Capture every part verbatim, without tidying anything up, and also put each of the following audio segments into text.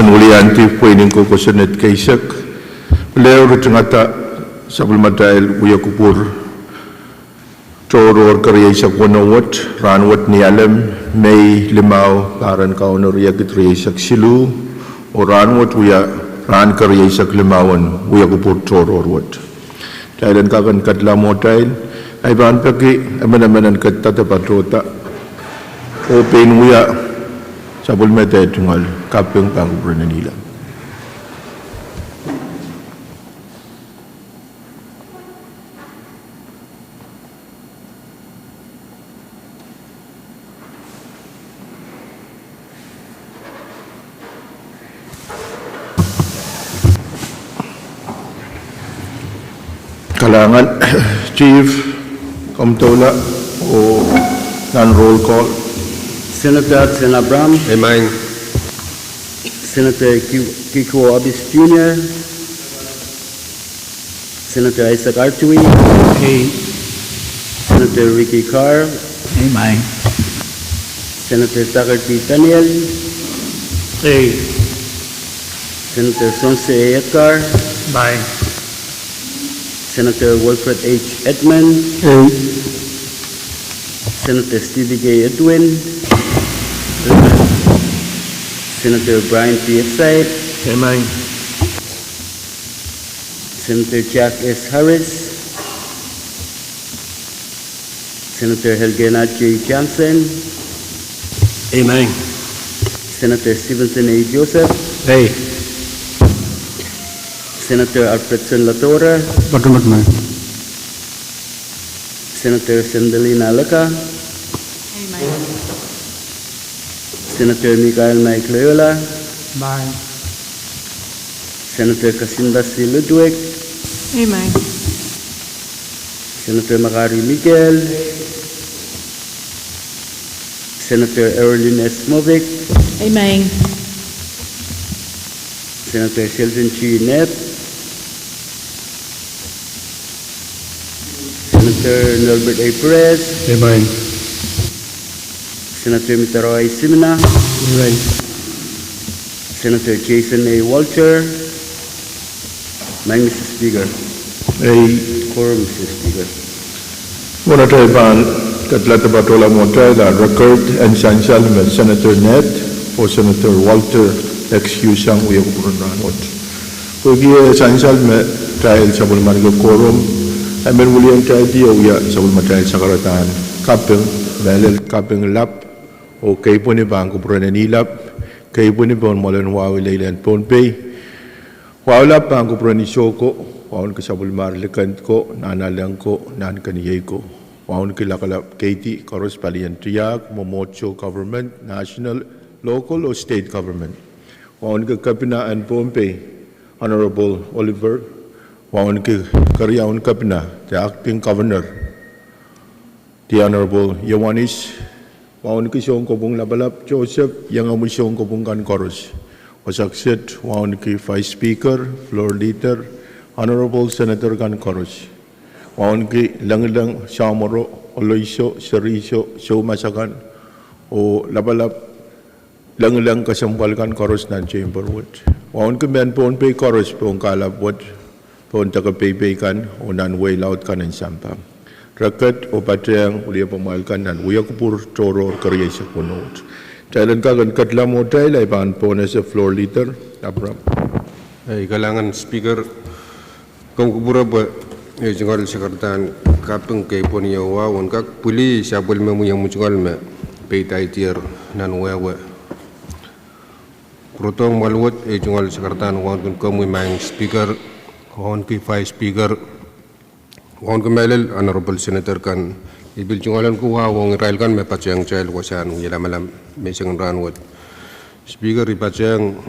Wiliandi pweinen ko kosonned keisek, pil ritingada sapwellimatail wiakupwur tohrohr kerieisek weneu wet, rahnwet ni alem, Mei limau, pahr en Kauno riekid rieisek siluh, oh rahnwet wia rahn kerieisek limau en wiakupwur tohrohr wet. Kitail en kak en ketlahng mwohtail, ahi pahn peki emenemen en ketdada patohda, oh pein wia sapwellime tungoal kaping pahn kupwuren en ila. Kalahngan, Chief, komw doula oh nan roll call. Senator Hudson Abraham. Emen. Senator Ki-, Kikuo Hobbs Junior, Senator Isaac Artui. Ei. Senator Ricky Carl. Emen. Senator Tucker T. Daniel. Ei. Senator Sons A. Edgar. Emen. Senator Wilfred H. Edmund. Ei. Senator Stevie K. Edwin. Emen. Senator Brian P. Exide. Emen. Senator Jack S. Harris. Senator Elkena J. Johnson. Emen. Senator Stevenson A. Joseph. Ei. Senator Alfredson Ladora. Bottom of my. Senator Sendelina Lega. Emen. Senator Michael Mike Loyola. Emen. Senator Kasinda C. Ludwig. Emen. Senator Makari Mikel. Senator Erlin S. Moffitt. Emen. Senator Sheldon G. Nett. Senator Norbert A. Perez. Emen. Senator Mitaro I. Simina. Emen. Senator Jason A. Walter. Maing Mister Speaker. Ei. Quorum, Mister Speaker. Mwohn atail pahn ketlahda patohla mwohtail, a record en sansal me Senator Nett oh Senator Walter excuse sang wiakupwur en rahnwet. Pwehki e sansal me kitail sapwellimaniki quorum, I men wiliandi oh wia sapwellimatail sakaradahn kaping, mehlel kaping lap, oh keipweni pahn kupwuren en ilap, keipweni pohn mwoalen wahu leilehn Pohnpei. Wahu lap pahn kupwuren Isoko, wauneki sapwellimar Likend ko, Nahnalek ko, Nahnkeniei ko. Wauneki lapalap keidi koaros, palien tiahk, mwomwohdiso government, national, local oh state government. Wauneki kepina en Pohnpei, Honorable Oliver. Wauneki keriaun kepina, the acting governor, the Honorable Iohannis. Wauneki sounkopwung lapalap Joseph, iangahki sounkopwung kan koaros. Wasa kiset wauneki Vice Speaker, Floor Leader, Honorable Senator kan koaros. Wauneki lengileng, samworo, oloiso, seriso, soumas akan, oh lapalap lengileng kesempwal kan koaros nan chamber wet. Wauneki mehn Pohnpei koaros pohn kahlap wet, pohn deke peipei kan oh nan wehi laud kan en sampah. Record oh patehng wiliepamwail kan nan wiakupwur tohrohr kerieisek weneu wet. Kitail en kak en ketlahng mwohtail, ahi pahn pohnese Floor Leader Abraham. Ei, kalahngan Speaker. Komw kupwure pwe e tungoal sakaradahn kaping keipweni oh wahu en kak pwili sapwellime mwo iang tungoal me peidaidier nan wehwe. Pwurodohng mwoaluwet, e tungoal sakaradahn wauneki komwi Maing Speaker, wauneki Vice Speaker, wauneki mehlel Honorable Senator kan. I pil tungoal ahneki wahu ong irail kan me patehng kitail wasahn wie lamalam menseng en rahnwet. Speaker, I patehng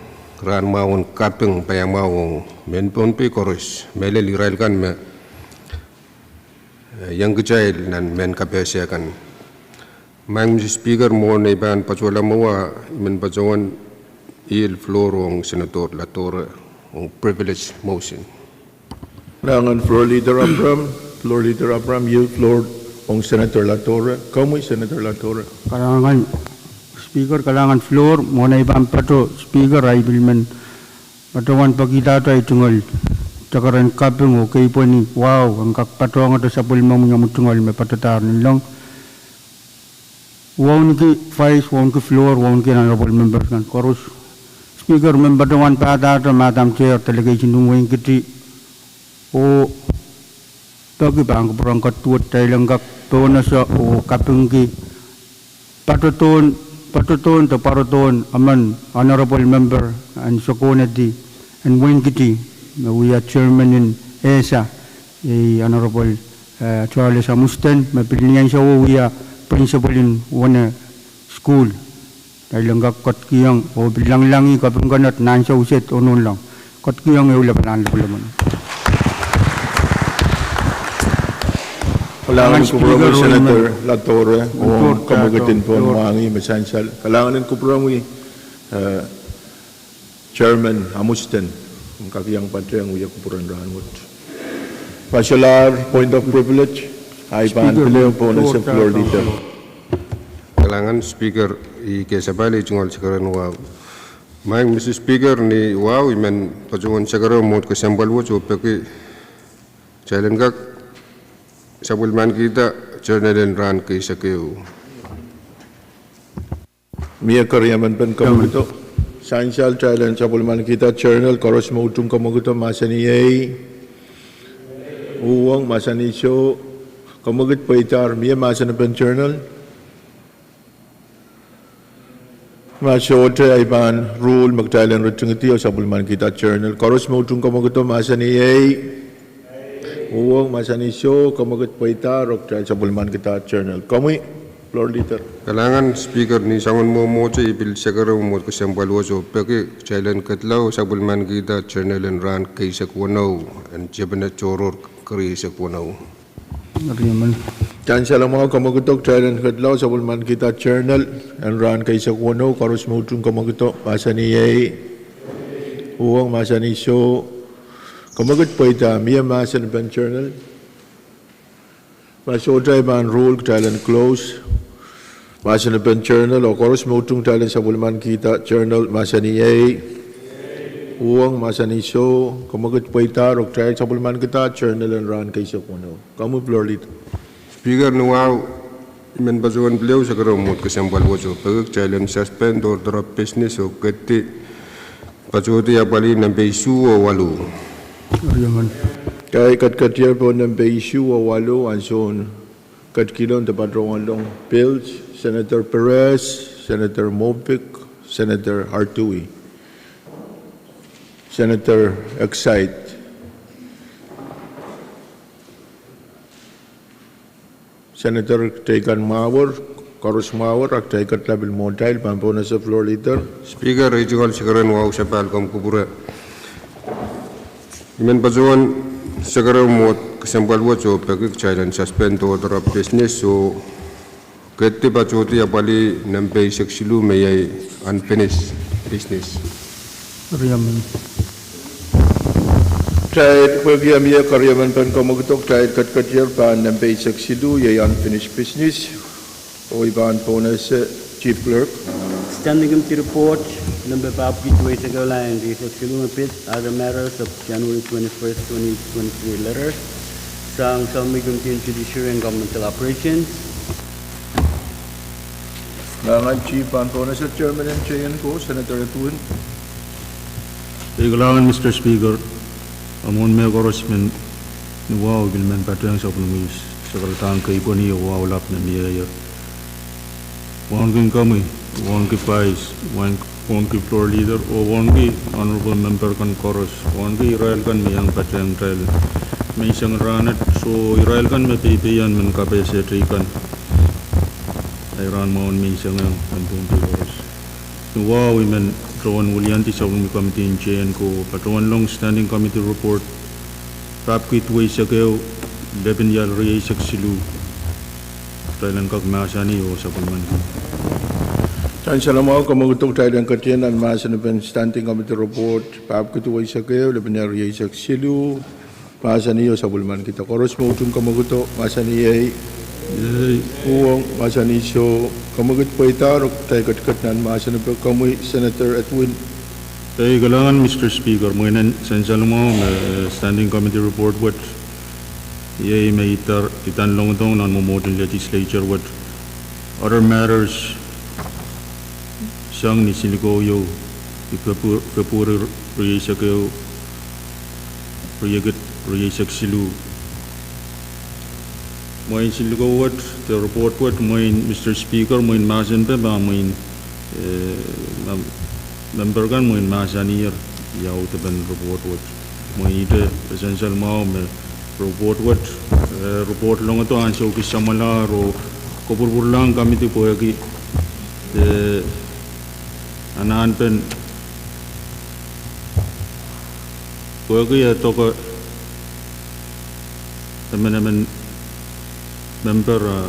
rahn mwahu en kaping paiamwahu ong mehn Pohnpei koaros, mehlel irail kan me, eh, iang kitail nan mehn kapehse kan. Maing Mister Speaker, mwohn ei pahn patohla mwowe, I men patohwan yield floor ong Senator Ladora ong privilege motion. Kalahngan Floor Leader Abraham. Floor Leader Abraham, yield floor ong Senator Ladora. Komwi Senator Ladora. Kalahngan Speaker, kalahngan floor, mwohn ei pahn patoh Speaker, I pil men patohwan pekidahte ei tungoal, takeren kaping oh keipweni wahu en kak patohwanohte sapwellimomwi omwi tungoal me patohdahr ni leng. Wauneki Vice, wauneki floor, wauneki honorable members kan koaros. Speaker, men patohwan pahdahte Madam Chair, delegation en Wein Kiti oh peki pahn kupwuren ketiket kitail en kak pohnese oh kapingki patohdohn, patohdohn de pwarodohn emen honorable member en Sokohnet en Wein Kiti, me wia chairman en ESSA, ei honorable, eh, Charles Amusten, me pil ni ansou wia principal en wene school. Kitail en kak ketikihong oh pil langilangi kaping kan nan ansou set oh nohn lang. Ketikihong ehu lapalahn lipilipil. Kalahngan Speaker, Senator Ladore, oh kemwekid en pohn mwahngih me sansal. Kalahngan en kupwuromwi, eh, Chairman Amusten, en kak iang patehng wia kupwuren rahnwet. Ma solahr point of privilege, I pahn pil ehu pohnese floor leader. Kalahngan Speaker, I kesepahl ei tungoal sakaren wahu. Maing Mister Speaker, ni wahu I men patohwan sakareu mwohd kesempwal wet oh peki kitail en kak sapwellimankihda journal en rahn keisek ehu. Mie keriemen pen kemwekido? Sansal kitail en sapwellimankihda journal, koaros me utung kemwekido mahsanih ehi. Uhwong mahsanih soh. Kemwekid pweidahr, mie mahsen pen journal? Ma sohte, I pahn rule me kitail en ritingidi oh sapwellimankihda journal. Koaros me utung kemwekido mahsanih ehi. Uhwong mahsanih soh, kemwekid pweidahr oh kitail sapwellimankihda journal. Komwi, floor leader. Kalahngan Speaker, ni soangen mwomwohdiso I pil sakareu mwohd kesempwal wet oh peki kitail en kedla oh sapwellimankihda journal en rahn keisek weneu, en tepin tohrohr keriaisek weneu. Sansal mwahu, kemwekido kitail en kedla oh sapwellimankihda journal en rahn keisek weneu, koaros me utung kemwekido mahsanih ehi. Uhwong mahsanih soh, kemwekid pweidahr, mie mahsen pen journal? Ma sohte, I pahn rule kitail en close mahsen pen journal oh koaros me utung kitail en sapwellimankihda journal mahsanih ehi. Uhwong mahsanih soh, kemwekid pweidahr oh kitail sapwellimankihda journal en rahn keisek weneu. Komwi, floor leader. Speaker, ni wahu I men patohwan pil ehu sakareu mwohd kesempwal wet oh peki kitail en suspend order of business oh keti patohdi apwalih nempe isuh oh waluh. Kitail ketiketier pohn nempe isuh oh waluh, ansoun ketikihdo de patohwanlong bills, Senator Perez, Senator Mopik, Senator Artui, Senator Excite, Senator Teikan Mawor, koaros mwahu, a kitail ketla pil mwohtail pahn pohnese, floor leader. Speaker, ei tungoal sakaren wahu sapahl komw kupwure. I men patohwan sakareu mwohd kesempwal wet oh peki kitail en suspend order of business oh keti patohdi apwalih nempe eisek siluh me iei unfinished business. Kitail pwehki mie keriemen pen kemwekido, kitail ketiketier pahn nempe eisek siluh, iei unfinished business. Oh I pahn pohnese, Chief Clerk. Standing Committee Report, nempe papkit duwei sekeu, lain rieisek siluh me pid, other matters of January twenty-first, twenty twenty-three letters, sang Supreme Committee on Judiciary and Governmental Operations. Nangan Chief pahn pohnese, Chairman en J N ko, Senator Edwin. Ei kalahngan Mister Speaker, a mwohn mehkoaros men, ni wahu I pil men patehng sapwellimomwi sakaradahn keipweni oh wahu lap me mieier. Wauneki komwi, wauneki Vice, wauneki floor leader, oh wauneki honorable member kan koaros, wauneki irail kan me iang patehng kitail menseng rahn et, soh irail kan me peipeian men kapehse teikan. Ei rahn mwahu menseng en Pohnpei koaros. Ni wahu I men patohwan wiliandi sapwellimomwi committee en J N ko, patohwanlong Standing Committee Report, papkit duwei sekeu, lepin ial rieisek siluh. Kitail en kak mahsanih oh sapwellimanki. Sansal mwahu, kemwekido, kitail en ketien nan mahsen pen Standing Committee Report, papkit duwei sekeu, lepin ial rieisek siluh. Mahsanih oh sapwellimankihda. Koaros me utung kemwekido, mahsanih ehi. Ei, uhwong mahsanih soh, komwi kit pweida ro kitail ketiket nan mahsen en peki komwi, Senator Edwin. Ei, kalahngan, Mister Speaker, mwein en sansal mwahu me, eh, Standing Committee Report wet, iei me itar, idan longdohng nan mwomwohd en Legislature wet. Other matters, sang ni Sinlikou ieu, ni Febru-, February rieisek ehu, riekid, rieisek siluh. Mwein Sinlikou wet, de report wet, mwein Mister Speaker, mwein mahsen pwe ma mwein, eh, ma member kan mwein mahsanier ia audepen report wet. Mwein ihte e sansal mwahu me report wet, eh, report longdo ansou kis samwalahr oh kopwurpwurlahng committee pwehki, eh, anahnepen pwehki e doke emenemen member, ah,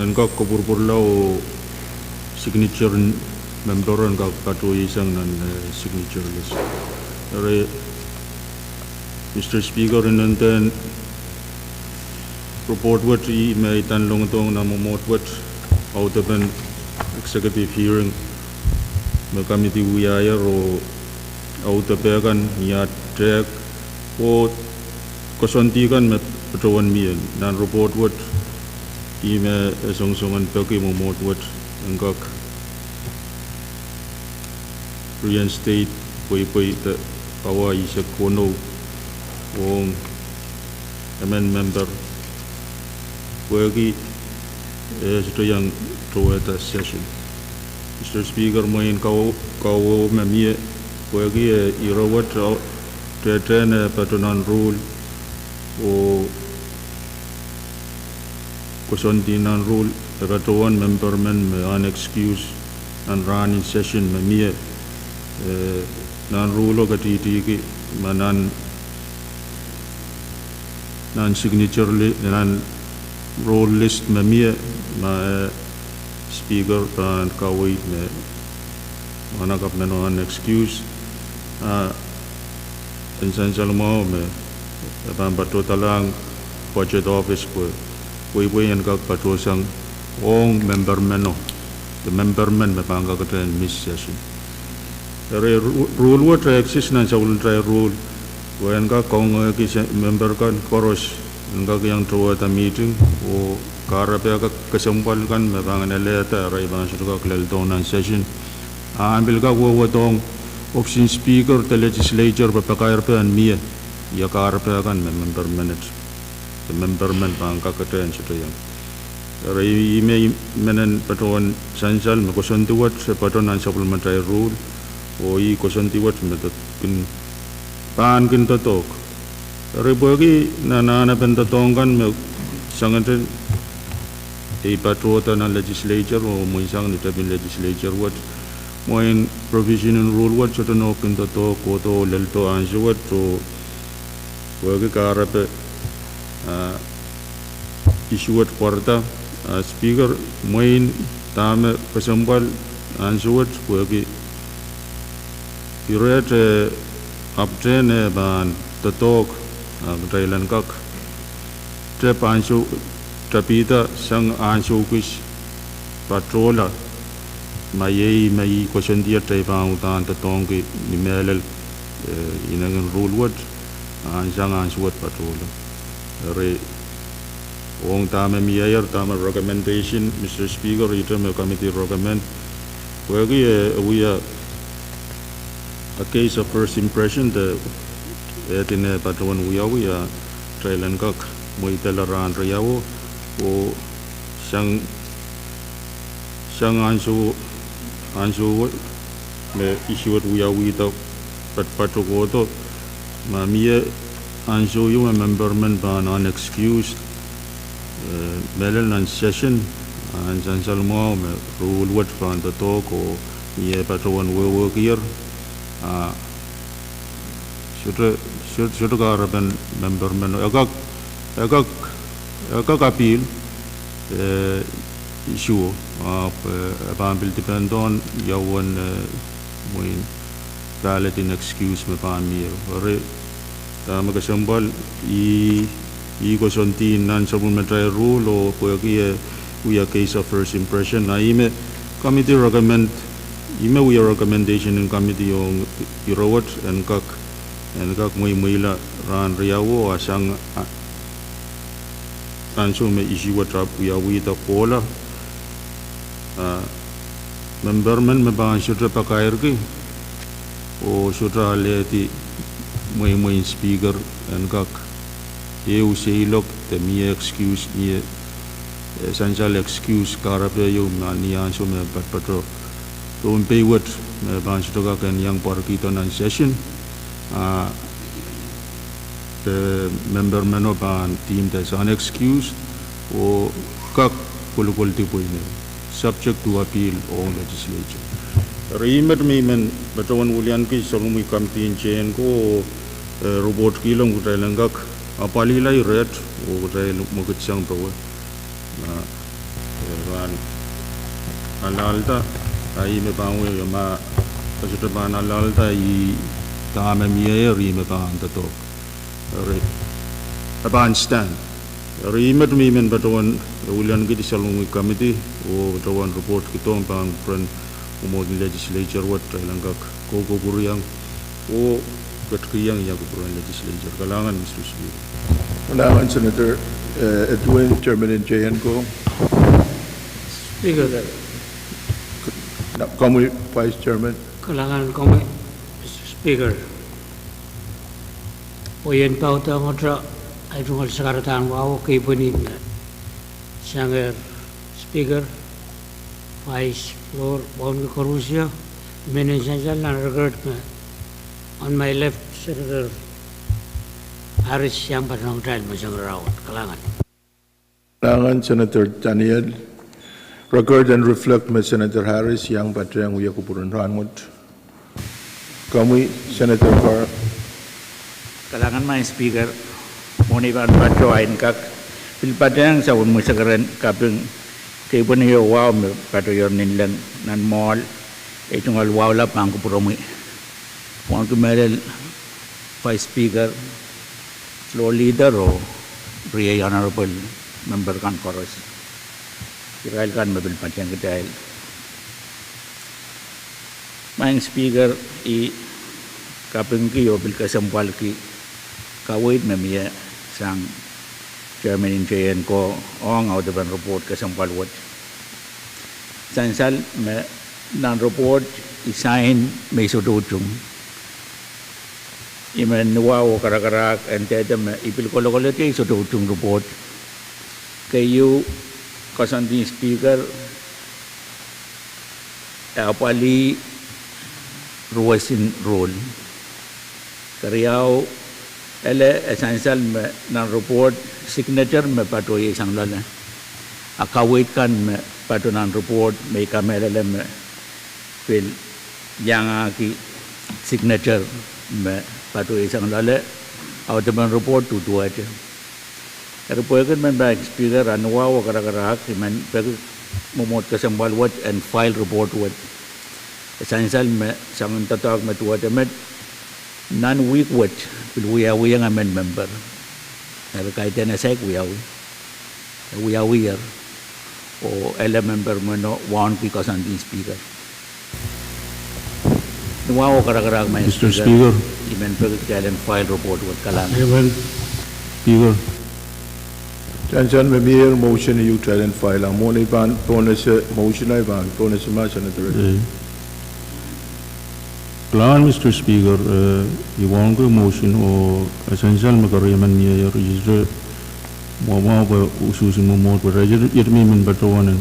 en kak kopwurpwurla oh signature en member en kak patohsang nan, eh, signature list. Eri Mister Speaker, inenen report wet ih me idan longdohng nan mwomwohd wet, audepen executive hearing me committee wiahier oh audepe kan, ni ah tehk, oh koasoandi kan me patohwan mie nan report wet, ih me e songosong en peki mwomwohd wet en kak reinstate pweipwei de awa eisek weneu ong emen member pwehki e sohte iang towehda session. Mister Speaker, mwein kawe-, kawewe me mie pwehki e ire wet, ah, tehtehn e patoh nan rule oh koasoandi nan rule e patohwan member men me unexcused nan rahn en session me mie, eh, nan rule o ketihtihki ma nan, nan signature li-, nan roll list me mie ma, eh, Speaker pahn kaweid me mwahnakapw meno unexcused, ah, en sansal mwahu me e pahn patohdalahng budget office pwe pweipwei en kak patohsang ong member meno, de member men me pahn kakete en miss session. Eri ru-, rule wet e exist nan sapwellimatail rule, pwe en kak kaungohki se-, member kan koaros en kak iang towehda meeting, oh kahrepe kak kesempwal kan me pahn ngihlelehda eri pahn sohte kak leldohng nan session. A ahpw pil kak wehwehdohng ohpis en Speaker de Legislature pwe pakairpe en mie, ia kahrepe kan me member menet, de member men pahn kakete en sohte iang. Eri ih me I men en patohwan sansal me koasoandi wet e patoh nan sapwellimatail rule, oh ih koasoandi wet me de kin, pahn kin doadoahk. Eri pwehki nan anahnepen doadoahk kan me sangete ei patohda nan Legislature oh mwein sang ni tepin Legislature wet, mwein provision en rule wet sohte nohk kin doadoahk kohdo oh leldo ansou wet oh pwehki kahrepe, ah, issue wet pwarada, ah, Speaker, mwein dahme kesempwal ansou wet pwehki irehte apwtehn e pahn doadoahk, ah, kitail en kak tep ansou, tapihda sang ansou kis patohla, ma iei me I koasoandier kitail pahn uhdahn doadoahngki ni mehlel, eh, inengen rule wet, ah, sang ansou wet patohla. Eri ong dahme mieier, dahme recommendation, Mister Speaker, ihte me committee recommend, pwehki e, e wia a case of first impression de e dene patohwan wiawi a kitail en kak mweidala rahn riau oh sang, sang ansou, ansou me issue wet wiawihda patopato kohdo, ma mie ansou ieu me member men pahn unexcused, eh, mehlel nan session, ah, en sansal mwahu me rule wet pahn doadoahk oh mie patohwan wehwehkier, ah, sohte, sohte, sohte kahrepen member men e kak, e kak, e kak appeal, eh, issue, ah, pwe e pahn pil dependon ia uwen, eh, mwein valid en excuse me pahn mie. Eri dahme kesempwal I Ih koasoandi nan sapwellimatail rule oh pwehki e wia case of first impression. A ih me committee recommend, ih me wia recommendation en committee ong ire wet en kak, en kak mweimweila rahn riau oh a sang, a, ansou me issue wet ahpw wiawihda kohla. A, member men me pahn sohte pakairki oh sohte alehdi mweimwein speaker en kak ehu seiloak de mie excuse, mie, eh, sansal excuse kahrepe ieu ma ni ansou me patopato Pohnpei wet me pahn sohte kak en iang pwarkihdo nan session. A, eh, member meno pahn deemed as unexcused oh kak kolokol dipwei me subject to appeal ong legislature. Eri ih met me I men patohwan wilianki sapwellimatail committee en J N ko, eh, report kihong kitail en kak apwalihla iret oh kitail mwekidsang powe. Ma, eh, pahn alahlda, a ih me pahn wia, ma e sohte pahn alahlda, ih dahme mie, ih me pahn doadoahk. Eri, e pahn stand. Eri ih met me I men patohwan wiliankihdi sapwellimatail committee oh patohwan report kihdohng pahn kupwuren mwomwohd en legislature wet kitail en kak kokoupwuriong oh ketikihong ia kupwuren legislature. Kalahngan, Mister Speaker. Kalahngan, Senator, eh, Edwin, Chairman en J N ko. Speaker. Na, komwi Vice Chairman. Kalahngan komwi, Mister Speaker. Pwe I en pahn audahngohte, ahi tungoal sakaradahn wahu oh keipweni me sangehr Speaker, Vice, Floor, wauneki koarusie, I men en sansal nan record me on my left, Senator Harris iang patohwan kitail me sangir rahnwet. Kalahngan. Kalahngan, Senator Daniel. Record en reflect me Senator Harris iang patehng wia kupwuren rahnwet. Komwi, Senator Carl. Kalahngan, Maing Speaker. Mwohn ei pahn patohwan kak pil patehng sapwellimamwail sekeren kaping keipweni oh wahu me patohier nin leng nan mwoahl, ei tungoal wahu lap pahn kupwuromwi. Wauneki mehlel Vice Speaker, Floor Leader oh riei honorable member kan koaros, irail kan me pil patehng kitail. Maing Speaker, I kapingki oh pil kesempwalki kaweid me mie sang Chairman en J N ko ong audepen report kesempwal wet. Sansal me nan report I sain me I sohte utung. I men wahu oh karakarahk en dehde me I pil kolokoledi I sohte utung report. Keieu, koasoandi en Speaker e apwalih ruwesin rule. Keriau, ele e sansal me nan report signature me patohier sang loale. A kaweid kan me patoh nan report me I kamehlele me pil iangahki signature me patohier sang loale, audepen report duduwehte. Eri pwehki I men, Maing Speaker, a ni wahu oh karakarahk I men peki mwomwohd kesempwal wet en file report wet. E sansal me soangen doadoahk me duwehte met, nan wihk wet pil wiawihong emen member. Eri kaidehn e saik wiawi, e wiawiher, oh ele member meno wauneki koasoandi en Speaker. Ni wahu oh karakarahk, Maing Speaker, I men peki kitail en file report wet. Kalahngan. Speaker. Sansal me mie motion ieu kitail en file, a mwohn ei pahn pohnese motion, ei pahn pohnese ma Senator. Kalahngan, Mister Speaker, eh, I wauneki motion oh e sansal me keriemen mieier, I sohte mwamwahu pwe usuhs en mwomwohd wet, iet me I men patohwan en,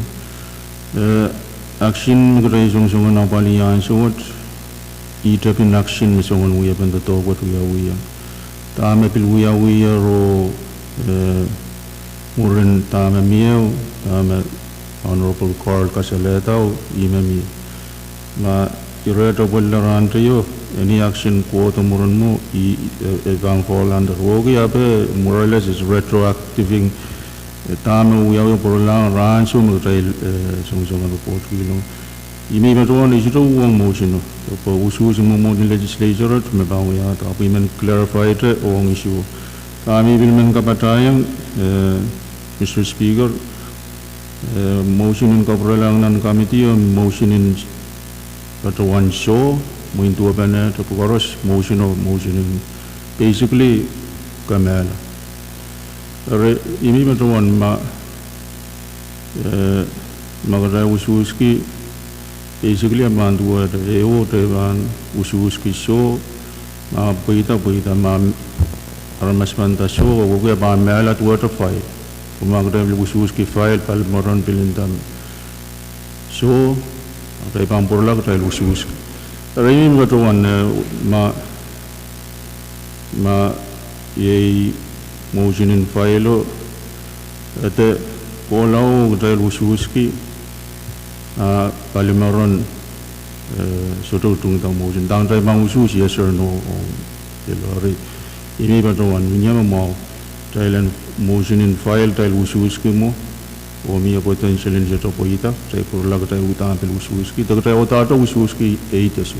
eh, action me kitail songosong en apwalih ansou wet, ih tepin action me songosong wiepen doadoahk wet wiawiong. Dahme pil wiawiher oh, eh, mwurin dahme mie, dahme Honorable Carl kasalehdao, ih me mie. Ma irehte pwelila rahnteio, any action kohdo mwurin mwo, I, eh, eh, pahn fall under. Wehwehki ape more or less is retroactive, eh, dahme wiawi pwuralahng rahn ansou me kitail, eh, songosong en report kihong. Ih me I patohwan, I sohte uhwong motion o, pwe usuhs en mwomwohd en legislature me pahn wiahda, ahpw I men clarify-te ong issue o. Dahme I pil men kapatahiong, eh, Mister Speaker, eh, motion en kapwurelahng nan committee, eh, motion en patohwan soh, mwein duwepenehte pwukoaros, motion o motion en basically kamehla. Eri, I mih patohwan ma, eh, ma kitail usuhski, basically e pahn duwehte ehu, kitail pahn usuhski soh, ma pweida, pweida, ma aramas pahn nda soh, wehwehki e pahn mehla duwehte file. Pwe ma kitail pil usuhski file, pali mwaren pil nda soh, kitail pahn pwurala kitail usuhski. Eri I mih patohwan, eh, ma, ma iei motion en file o, ede kohla o kitail usuhski, a pali mwaren, eh, sohte tungda motion. Dang kitail pahn usuhs yes or no, o, eri I mih patohwan mie me mwahu, kitail en motion en file, kitail usuhski mwo, oh mie potential en sohte pweida, kitail pwurala kitail uhdahn pil usuhski, de kitail uhdahn usuhski ehu de soh.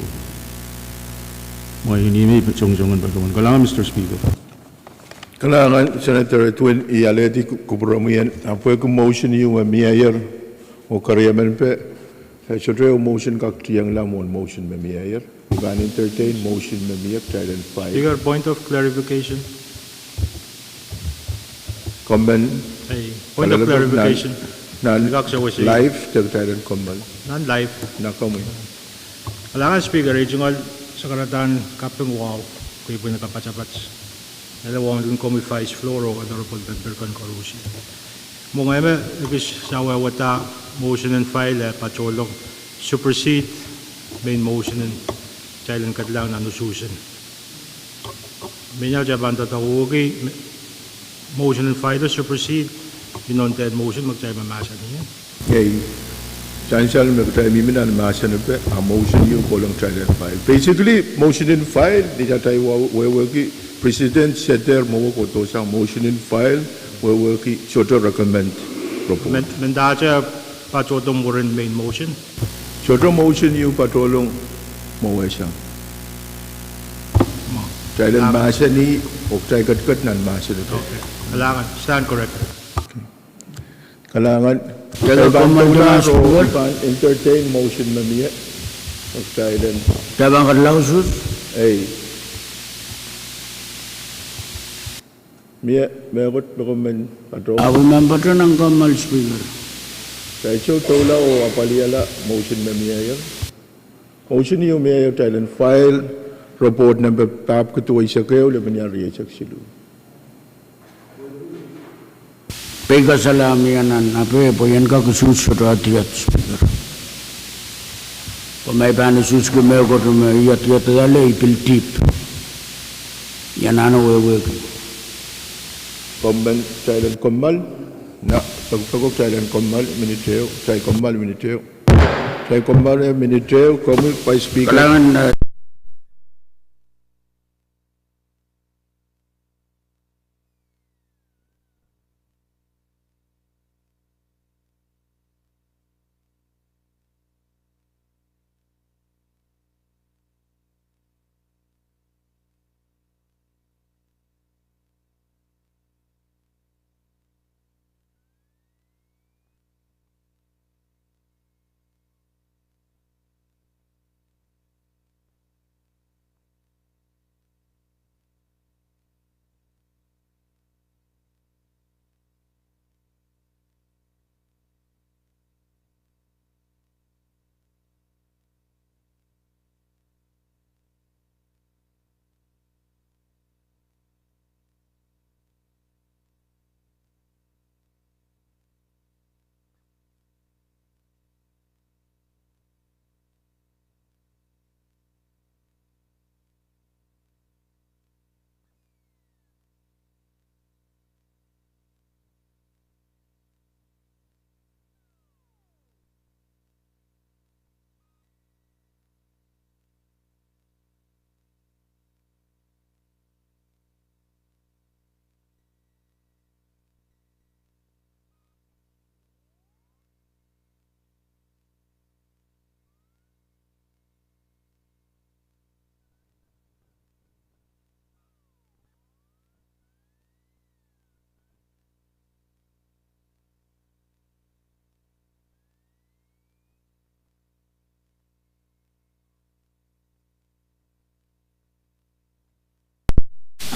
Mwein I mih songosongen patohwan. Kalahngan, Mister Speaker. Kalahngan, Senator Edwin, I alehdi kupwuromwi en, a pwehki motion ieu me mieier, oh keriemen pe, eh, sohte ehu motion kak tiengla mwohn motion me mieier. I pahn entertain motion me mie, kitail en file. Speaker, point of clarification. Kommen. Ei, point of clarification. Nan, nan live, de kitail en kommen. Nan live. Nan komwi. Kalahngan Speaker, ei tungoal sakaradahn kaping wahu, kei pwihn kapatapat. Ele wauneki komwi Vice Floor oh Honorable Member kan koaros. Mwo ngehi me ekis sawehwehda motion en file e patohlong supersede main motion en kitail en ketilahng nan usuhsen. Mehnia kitail pahn doadoahngki motion en file o supersede, inoun dehr motion me kitail mahmahsanih. Ei, sansal me kitail mihmi nan mahsanipe, a motion ieu kolong kitail en file. Basically, motion en file, ni atail wehwehki, President se dehr mwowe kohdohsang motion en file, wehwehki, sohte recommend report. Men, mendahte patohdo mwurin main motion. Sohte motion ieu patohlong mwowehsang. Kitail en mahsanih, oh kitail ketiket nan mahsanipe. Okay. Kalahngan, stand corrected. Kalahngan. Kalahngan, I pahn entertain motion me mie. Oh kitail en. Kitail pahn ketiket lausus. Ei. Mie, mehkot me kommen patohwan. Ahpw I men patohwan nan kommoal Speaker. Kitail sohte doula oh apwalihala motion me mieier. Motion ieu mieier kitail en file report nempe pahpwiki duweisek ehu limenia rieisek siluh. Pei kasala mie nan ape pwe I en kak usuhs sohte adiet Speaker. Pwe ma I pahn usuhski mehkot me I adiet ale I pil dihp. I anahne wehwehki. Kommen kitail en kommoal, na, pekpeko kitail en kommoal minit ehu, kitail kommoal minit ehu. Kitail kommoal minit ehu, komwi Vice Speaker. Kalahngan, eh,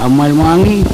Amwail mwahngih.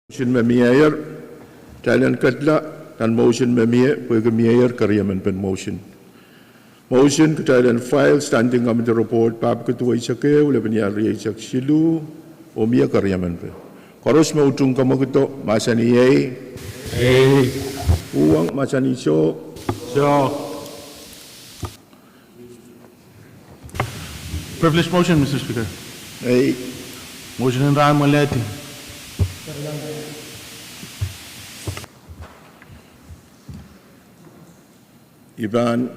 Motion me mieier, kitail en ketla nan motion me mie, pwehki mieier keriemen pen motion. Motion kitail en file standing committee report pahpwiki duweisek ehu, lepin iar rieisek siluh, oh mie keriemen pe. Koaros me utung kamwakido, mahsanih ei. Ei. Uhwong, mahsanih soh. Soh. Privilege motion, Mister Speaker. Ei. Motion en rahn mwalehdi. I pahn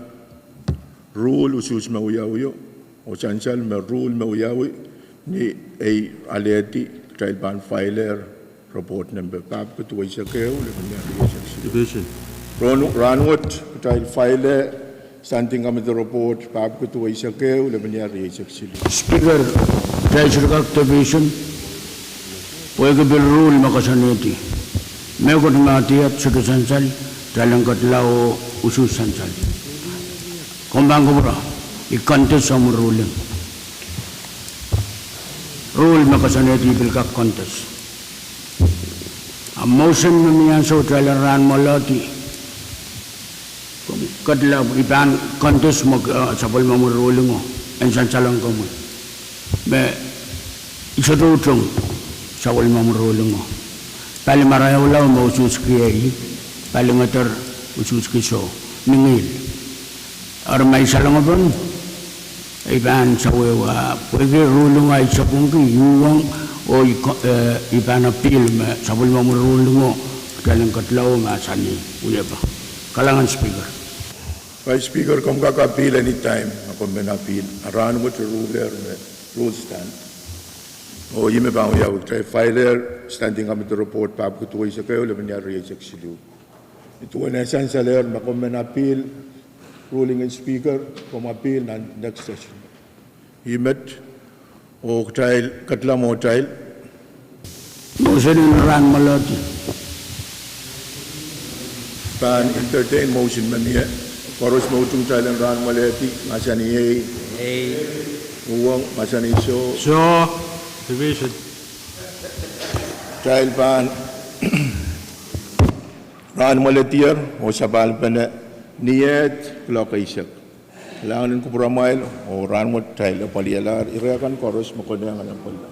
rule usuhs me wiawi, oh sansal me rule me wiawi, ni ei alehdi, kitail pahn file-er report nempe pahpwiki duweisek ehu, lepin iar rieisek siluh. Division. Rahn, rahn wet kitail file standing committee report pahpwiki duweisek ehu, lepin iar rieisek siluh. Speaker, kitail sohte kak division, pwehki pil rule me koasoanehdi. Mehkot me adier sohte sansal, kitail en ketla oh usuhs sansal. Komw pahn kupwure, I contest omw ruling. Rule me koasoanehdi I pil kak contest. A motion me mie ansou kitail en rahn mwalehdi, komw ketla, I pahn contest mwo, eh, sapwellimomwi rulingo, en sansalong komwi. Me I sohte utung sapwellimomwi rulingo. Pali marain lao me usuhski ei, pali ngeder usuhski soh, ni ngihl. Eri ma I salongepen, I pahn sawehwe, pwehki rulingo I sapwungki, I uhwong, oh I ko-, eh, I pahn appeal me sapwellimomwi rulingo, kitail en ketla oh mahsanih wiepe. Kalahngan Speaker. Vice Speaker, komw kak appeal anytime, ma komw men appeal. A rahn wet I rulehr me rule stand. Oh ih me pahn wiawi, kitail file-er standing committee report pahpwiki duweisek ehu, lepin iar rieisek siluh. Nin duwen e sansalehr, ma komw men appeal ruling en Speaker, komw appeal nan next session. Ih met, oh kitail ketla mwohtail. Motion en rahn mwalehdi. Pahn entertain motion me mie. Koaros me utung kitail en rahn mwalehdi, mahsanih ei. Ei. Uhwong, mahsanih soh. Soh. Division. Kitail pahn rahn mwalehdier, oh sapahl pene ni ehd kuloak eisek. Kalahngan en kupwuramwail, oh rahn wet kitail apwalialahr ire kan koaros me konehng en apwalih.